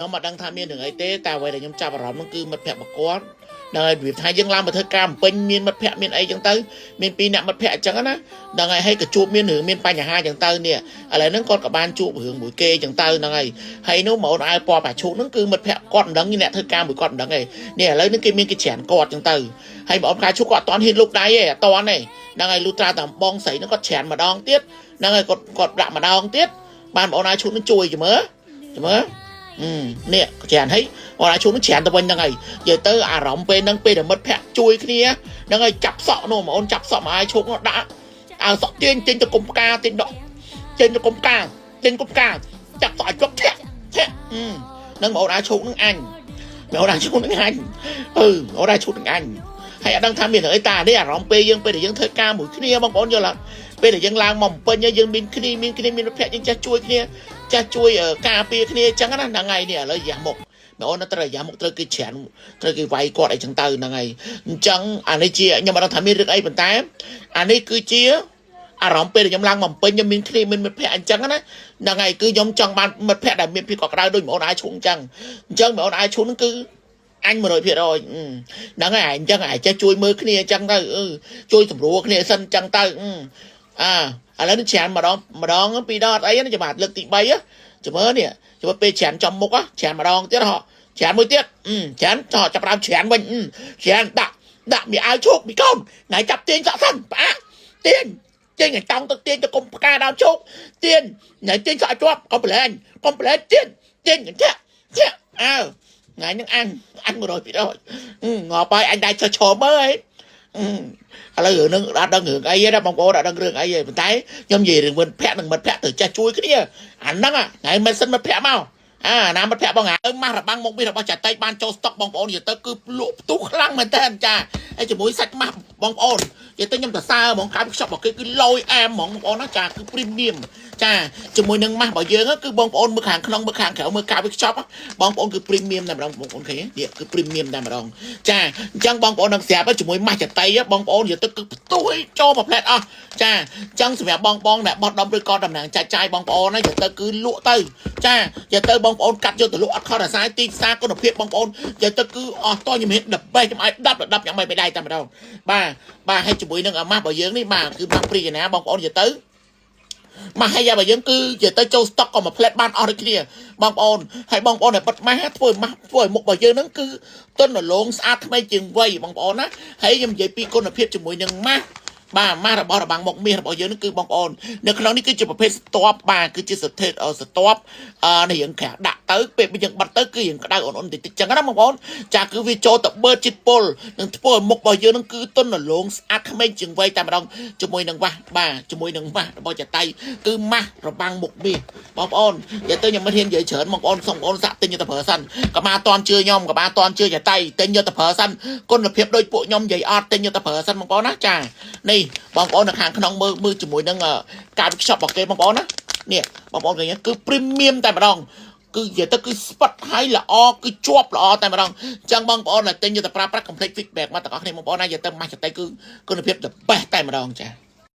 ខ្ញុំមិនដឹងថាមានរឿងអីទេតែអ្វីដែលខ្ញុំចាប់អារម្មណ៍នោះគឺមិត្តភក្តិរបស់គាត់ដល់ហើយវាថាយើងឡើងមកធ្វើការបំពេញមានមិត្តភក្តិមានអីចឹងទៅមានពីរអ្នកមិត្តភក្តិអញ្ចឹងណាដល់ហើយហើយក៏ជួបមានរឿងមានបញ្ហាចឹងទៅនេះឥឡូវហ្នឹងគាត់ក៏បានជួបរឿងមួយគេចឹងទៅហ្នឹងហើយហើយនោះមកអូនអាវពណ៌ប៉ាឈូកហ្នឹងគឺមិត្តភក្តិគាត់មិនដឹងអ្នកធ្វើការមួយគាត់មិនដឹងទេនេះឥឡូវហ្នឹងគេមានគេច្រានគាត់ចឹងទៅហើយបងអូនផ្កាឈូកគាត់អត់ទាន់ហ៊ានលូកដៃទេអត់ទាន់ទេហ្នឹងហើយលុះត្រាតែបងស្រីហ្នឹងគាត់ច្រានម្ដងទៀតហ្នឹងហើយគាត់គាត់ដាក់ម្ដងទៀតបានបងអូនអាវឈូកហ្នឹងជួយចាំមើលចាំមើល នេះច្រានហើយអរឈូនឹងច្រានទៅវិញហ្នឹងហើយនិយាយទៅអារម្មណ៍ពេលហ្នឹងពេលដែលមិត្តភក្តិជួយគ្នាហ្នឹងហើយចាប់សក់នោះបងអូនចាប់សក់មកឲ្យឈូកនោះដាក់ឲ្យសក់ទាញទាញទៅគុំផ្កាទាញដកទាញទៅគុំផ្កាទាញគុំផ្កាចាប់សក់ឲ្យជាប់ធាក់ធាក់ហ្នឹងបងអូនអាឈូកហ្នឹងអញបងអូនអាឈូកហ្នឹងអញអឺបងអូនអាឈូកហ្នឹងអញហើយអត់ដឹងថាមានរឿងអីតានេះអារម្មណ៍ពេលយើងពេលដែលយើងធ្វើការមួយគ្នាបងប្អូនយល់អត់ពេលដែលយើងឡើងមកពេញយើងមានគ្នាមានគ្នាមានមិត្តភក្តិយើងចេះជួយគ្នា ចាស់ជួយការពារគ្នាអញ្ចឹងណាហ្នឹងហើយនេះឥឡូវយ៉ាមុខបងអូនត្រូវយ៉ាមុខត្រូវគេច្រានត្រូវគេវាយគាត់អីចឹងទៅហ្នឹងហើយអញ្ចឹងអានេះជាខ្ញុំអត់ដឹងថាមានរឿងអីប៉ុន្តែអានេះគឺជាអារម្មណ៍ពេលដែលខ្ញុំឡើងមកពេញខ្ញុំមានគ្នាមានមិត្តភក្តិអញ្ចឹងណាហ្នឹងហើយគឺខ្ញុំចង់បានមិត្តភក្តិដែលមានភាពកក់ក្ដៅដូចបងអូនអាយឈូងអញ្ចឹងអញ្ចឹងបងអូនអាយឈូងហ្នឹងគឺអញ100%ហ្នឹងហើយអញ្ចឹងឯងចេះជួយមើលគ្នាអញ្ចឹងទៅជួយសម្រួលគ្នាសិនអញ្ចឹងទៅអាឥឡូវនេះច្រានម្ដងម្ដងពីរដងអត់អីណាចាំបាទលើកទី3ចាំមើលនេះចាំមើលពេលច្រានចំមុខច្រានម្ដងទៀតហ៎ច្រានមួយទៀតច្រានចោចាប់ដើមច្រានវិញច្រានដាក់ដាក់មីអាវឈោកមីកូនថ្ងៃចាប់ទាញសក់សិនផ្អាកទាញទាញឲ្យតង់ទៅទាញទៅគុំផ្កាដើមឈោកទាញថ្ងៃទាញសក់ជាប់កុំប្រឡែងកុំប្រឡែងទាញទាញធាក់ធាក់អើថ្ងៃហ្នឹងអញអញ100%ងាប់ហើយអញដែរចុះឈរមើលហី ឥឡូវរឿងហ្នឹងអត់ដឹងរឿងអីទេណាបងប្អូនអត់ដឹងរឿងអីទេប៉ុន្តែខ្ញុំនិយាយរឿងមិត្តភក្តិនិងមិត្តភក្តិត្រូវចេះជួយគ្នាអាហ្នឹងថ្ងៃមិនសិនមិត្តភក្តិមកអាណាមិត្តភក្តិបងហៅម៉ាស់របាំងមុខមាសរបស់ចាតិបានចូលស្តុកបងប្អូននិយាយទៅគឺលក់ផ្ទុះខ្លាំងមែនតើចាហើយជាមួយសាច់ម៉ាស់បងប្អូននិយាយទៅខ្ញុំទៅសើហ្មងកាយខ្ចប់របស់គេគឺលយអែមហ្មងបងប្អូនណាចាគឺ premium ចាជាមួយនឹងម៉ាស់របស់យើងគឺបងប្អូនមើលខាងក្នុងមើលខាងក្រៅមើលកាយខ្ចប់បងប្អូនគឺ premium តែម្ដងបងប្អូនឃើញនេះគឺ premium តែម្ដងចាអញ្ចឹងបងប្អូននឹងស្រាប់ជាមួយម៉ាស់ចតីបងប្អូននិយាយទៅគឺផ្ទុះចូលមួយផ្លែតអស់ចាអញ្ចឹងសម្រាប់បងបងដែលបោះដុំឬក៏តំណាងចាច់ចាយបងប្អូនណានិយាយទៅគឺលក់ទៅចានិយាយទៅបងប្អូនកាត់យកទៅលក់អត់ខុសអាសាយទីផ្សារគុណភាពបងប្អូននិយាយទៅគឺអស់តខ្ញុំហ៊ានដបេះខ្ញុំឲ្យ10 10យ៉ាងម៉េចមិនដែរតែម្ដងបាទបាទហើយជាមួយនឹងអាម៉ាស់របស់យើងនេះបាទគឺម៉ាស់ព្រីណាបងប្អូននិយាយទៅម៉ាស់ហើយយ៉ាបើយើងគឺនិយាយទៅចូលស្តុកក៏មួយផ្លែតបានអស់ដូចគ្នាបងប្អូនហើយបងប្អូនដែលបិទម៉ាស់ធ្វើម៉ាស់ធ្វើឲ្យមុខរបស់យើងហ្នឹងគឺទន់រលោងស្អាតថ្មីជាងវ័យបងប្អូនណាហើយខ្ញុំនិយាយពីគុណភាពជាមួយនឹងម៉ាស់បាទម៉ាស់របស់របាំងមុខមាសរបស់យើងនេះគឺបងប្អូននៅក្នុងនេះគឺជាប្រភេទស្ទាប់បាទគឺជាស្ថិតស្ទាប់អឺនេះយើងក្រាស់ដាក់ទៅពេលយើងបិទទៅគឺយើងក្តៅអ៊ុនអ៊ុនតិចតិចចឹងណាបងប្អូនចាគឺវាចូលទៅបឺតជាតិពុលនឹងធ្វើឲ្យមុខរបស់យើងនឹងគឺទន់រលោងស្អាតក្មេងជាងវ័យតែម្ដងជាមួយនឹងវ៉ាស់បាទជាមួយនឹងម៉ាស់របស់ចតៃគឺម៉ាស់របាំងមុខមាសបងប្អូននិយាយទៅខ្ញុំមិនហ៊ាននិយាយច្រើនបងប្អូនសូមបងប្អូនសាក់ទិញយកទៅប្រើសិនកុំអាតន់ជឿខ្ញុំកុំអាតន់ជឿចតៃទិញយកទៅប្រើសិនគុណភាពដូចពួកខ្ញុំនិយាយអត់ទិញយកទៅប្រើសិនបងប្អូនណាចានេះបងប្អូននៅខាងក្នុងមើលមើលជាមួយនឹងការវិខ្ចប់របស់គេបងប្អូនណានេះបងប្អូនឃើញគឺ premium តែម្ដងគឺនិយាយទៅគឺស្ពតហើយល្អគឺជាប់ល្អតែម្ដងអញ្ចឹងបងប្អូនដែលទិញយកទៅប្រើប្រាស់ complete feedback មកទាំងអស់គ្នាបងប្អូនណានិយាយទៅម៉ាស់ចតៃគឺគុណភាព the best តែម្ដងចា។